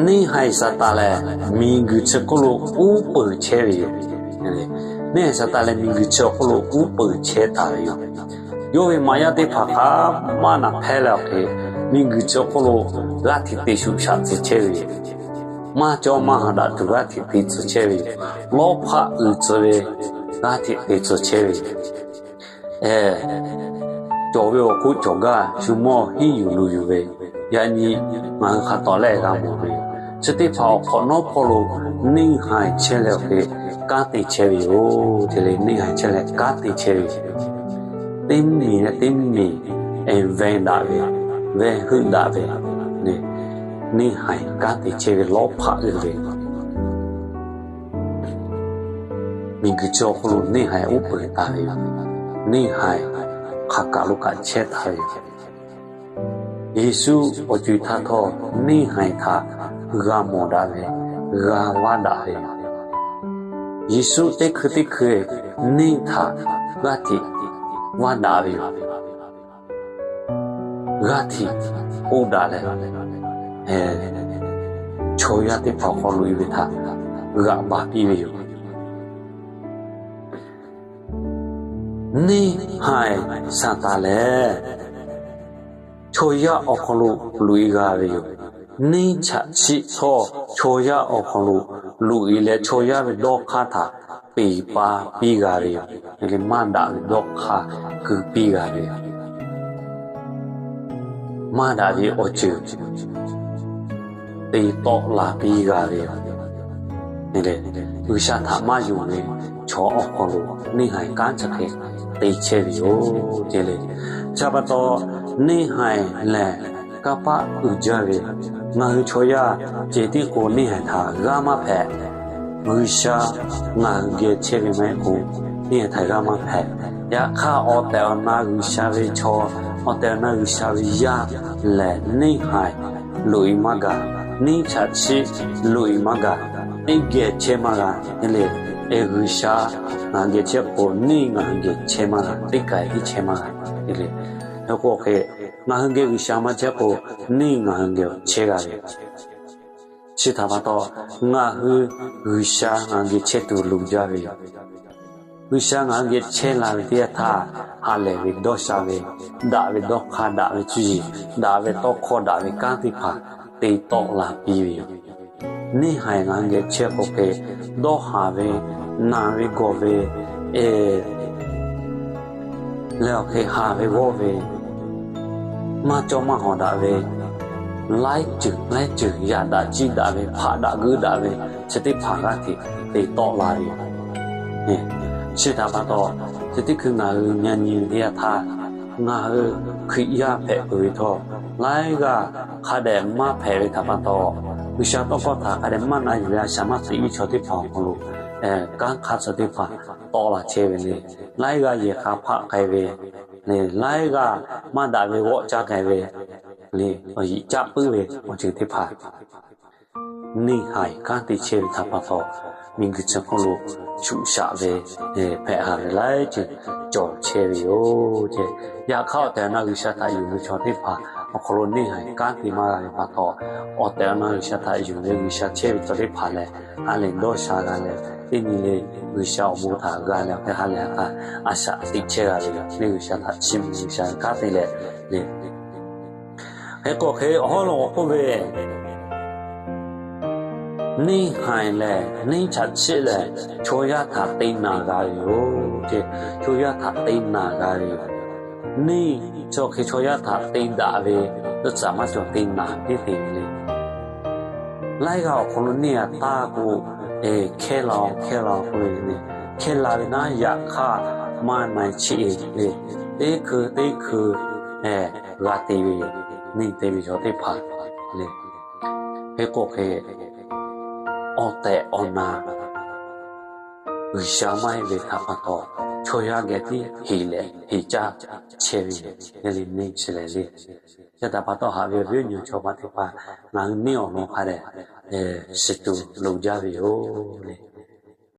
Neˇhaiˬ Saˍtanˍ lehˬ, miˬguiˬ chi hk'oˆ lo uˉ peunˍ chehˇ ve yoˬ. Neˇhaiˬ Saˍtanˍ lehˬ, miˬguiˬ chi awˬ hk'oˆ lo uˉ peunˍ chehˇ taˍ ve yoˬ. Yawˇ ve maꞈ yaˇ teˇ hpaˍ hk'a maˇ naꞈ hpehˇ leh awˬ hk'e, miˬguiˬ chi awˬ hk'oˆ lo g'aˇ hteꞈ te shuˍ shaꞈ tcuh chehˇ ve yoˬ. Maˇ cawˇ maˇ haˍ daꞈ tuˬ g'aˇ hteꞈ te tcuh chehˇ ve yoˬ. Lawˇ hpaˆ uiˍ tcuh ve g'aˇ hteꞈ te tcuh chehˇ ve yoˬ. Cawˬ ve awˬ hk'oˆ cawˬ gaˇ, shu mawˇ henˉ yuˬ luˬ yuˬ ve, yaꞈ nyi ngaˬ hui hk'a tawˍ lehˆ g'a mawˬ ve yoˬ. Chi teˇ hpaˍ awˬ hk'awꞈ nawˉ hpawˇ lo neˇhaiˬ chehˇ leh awˬ hk'e kanˉ te chehˇ ve yoˬ. Te leh neˇhaiˬ chehˇ leh kanˉ te chehˇ ve yoˬ. Teˇ miˬ leh teˇ miˬ venˇ daꞈ ve, venˇ heuˆ daꞈ ve, neˇhaiˬ kanˉ te chehˇ ve lawˇ hpaˆ uiˍ ve Miˬguiˬ chi awˬ hk'aw lo neˇhaiˬ uˉ peunˍ taˍ ve yoˬ. Neˇhaiˬ hk'aˬ kaˬ lo kaꞈ chehˇ taˍ ve yoˬ. Yeˍsuˆ awˬ co-e htaˇ htawˇ neˇhaiˬ htaꞈ g'a mawˬ daꞈ ve, g'a vaˇ daꞈ ve yoˬ. Yeˍsuˆ teˇ hkui teˇ hkui neˇ htaꞈ g'aˇ hteꞈ vaˇ daꞈ ve yoˬ. G'aˇ hteꞈ k'oˆ daꞈ leh, chaw yaˇ teˇ hpaˍ awˬ hk'aw lo loꞈ-e ve htaꞈ g'aꞈ baˬ piˇ ve yoˬ. Neˇhaiˬ Saˍtanˍ lehˬ, chaw yaˇ awˬ hk'aw lo loꞈ-e g'a ve yoˬ. Neˇ chaꞈ chiˆ htawˇ chaw yaˇ awˬ hk'aw lo loꞈ-e leh, chaw yaˇ ve dawˇ hk'aˇ htaꞈ peˍ pa piˇ g'a ve yoˬ. Maˇ daꞈ ve dawˇ hk'aˇ keu piˇ g'a ve yoˬ. Maˇ daꞈ ve awˬ ceuˬ te tawˆ la piˇ g'a ve yoˬ. G'uiˬsha htaꞈ maˇ yonˍ ve chaw awˬ hk'aw lo neˇhaiˬ kanˉ chi hk'e te chehˇ ve yoˬ. Te leh, chi pa taw neˇhaiˬ lehˬ kanˇ paˆ uiˍ jaˇ ve, ngaˬ hui chaw yaˇ cehˬ tiˉ k'o neˇhaiˬ htaꞈ g'aˇ maˇ hpehꞈ. G'uiˬsha ngaˬ hui geh chehˇ ve maˇ heˆ k'o, neˇhaiˬ htaꞈ g'aˇ maˇ hpehꞈ. Yaꞈ hk'aˇ, awˬ tehˬ awˬ na G'uiˬsha ve chaw, awˬ tehˬ awˬ na G'uiˬsha ve yaˇ lehˬ, neˇhaiˬ loꞈ-e maˇ gaˬ, neˇ chaꞈ chiˆ loꞈ-e maˇ gaˬ, teˇ geh chehˇ maˇ g'a. Te leh, G'uiˬsha ngaˬ hui geh chehˇ k'o, neˇ ngaˬ hui geh chehˇ maˇ g'a, teˇ kaˬ tiˉ chehˇ maˇ g'a. Te leh, hk'e k'o hk'e, ngaˬ hui geh G'uiˬsha maˇ chehˇ k'o, neˇ ngaˬ hui geh chehˇ g'a ve Chi htaꞈ pa taw, ngaˬ hui G'uiˬsha ngaˬ hui geh chehˇ tuˬ loˍ jaˇ ve yoˬ. G'uiˬsha ngaˬ hui geh chehˇ la ve teˇ yanˇ htaˇ, ha lehˬ ve dawˇ sha ve, daꞈ ve dawˇ hk'aˇ, daꞈ ve cuˇ yiˍ, daꞈ ve tawˇ hkawˇ, daꞈ ve kanˉ teˇ hpaˍ te tawˆ la piˇ ve yoˬ. Neˇhaiˬ ngaˬ hui geh chehˇ k'o hk'e, dawˇ haˍ ve, naˬ ve gawˬ ve, leh awˬ hk'e haˍ ve g'awˇ ve, maˇ cawˇ maˇ hawˍ daꞈ ve, laiˉ ceuˬ laiˉ ceuˬ yaꞈ daꞈ ciˇ daꞈ ve, hpaꞈ daꞈ geuˆ daꞈ ve, chi teˇ hpaˍ g'aˇ hteꞈ te tawˆ la ve yoˬ. Chi htaꞈ pa taw, chi teˇ hkui ngaˬ hui nyi nyi ve teˇ yanˇ htaˇ, ngaˬ hui Hkriꞈ yaˇ hpehꞈ peuˬ ve htawˇ, laiˉ g'aˇ hk'a dehꞈ maˇ hpehꞈ ve htaꞈ pa taw, G'uiˬsha tawˇ hkawˇ htaꞈ hk'a dehꞈ maˇ na yuˬ ve a shaꞈ maˇ teꞈ ve chaw teˇ hpaˍ awˬ hk'aw lo kanˉ hk'aˇ chi teˇ hpaˍ tawˆ la chehˇ ve le. Laiˉ g'aˇ yehˬ k'a hpaˆ k'ai ve le, laiˉ g'aˇ maˇ daꞈ ve g'awˆ caˇ k'ai ve le, awˬ yiꞈ caˆ puiˉ ve awˬ ceuˬ teˇ hpaˍ neˇhaiˬ kanˉ te chehˇ ve htaꞈ pa taw, miˬguiˬ chi hk'oˆ lo shuꞈ shaꞈ ve hpehꞈ haˍ ve laiˉ ceuˬ cawˬ chehˇ ve yoˬ. Yaꞈ hk'aˇ, awˬ tehˬ awˬ na G'uiˬsha htaꞈ yonˍ ve chaw teˇ hpaˍ awˬ hk'aw lo neˇhaiˬ kanˉ te maˇ g'a ve pa taw, awˬ tehˬ awˬ na G'uiˬsha htaꞈ yonˍ ve G'uiˬsha chehˇ ve chaw teˇ hpaˍ lehˬ, ha lehˬ dawˇ sha g'a leh, teˇ nyi le G'uiˬsha awˬ bon htaꞈ g'a leh awˬ hk'e ha lehˬ ha k'a a shaꞈ teꞈ chehˇ g'a ve yoˬ. Neˇ G'uiˬsha htaꞈ chiˇ mvuh, G'uiˬsha kanˉ te leh le. Hk'e k'o hk'e, awˬ hawˉ lo k'oˆ ve, neˇhaiˬ lehˬ, neˇ chaꞈ chiˆ lehˬ, chaw yaˇ htaꞈ te naˬ g'a ve yoˬ. Chaw yaˇ htaꞈ te naˬ g'a ve yoˬ. Neˇ chi awˬ hk'e chaw yaˇ htaꞈ te daꞈ ve, tcuhˉ tcuhˉ maˇ cawˬ te naˬ teˇ te ve le. Laiˉ g'aˇ awˬ hk'aw lo neˇ a taˇ k'o, hkehˇ la-o, hkehˇ la-o k'oˆ ve le. Hkehˇ la ve naˉ yaꞈ hk'aˇ maˇ na-e cheˆ-e le. Teˇ hkui teˇ hkui g'a te ve yoˬ. Neˇ te ve chaw teˇ hpaˍ le. Hk'e k'o hk'e, awˬ tehˬ awˬ na G'uiˬsha maˇ heˆ ve htaꞈ pa taw, chaw yaˇ geh tiˉ heˍ leh heˍ caˇ chehˇ ve yoˬ. Yaˇ le neˇ chi lehˬ le. Chi htaꞈ pa taw, haꞈ ve awˬ viˉ awˬ nyi chaw ma teˇ hpaˍ, ngaˬ hui neˇ awˬ lawn hk'a dehꞈ shiˍ tuˬ loˍ jaˇ ve yoˬ le.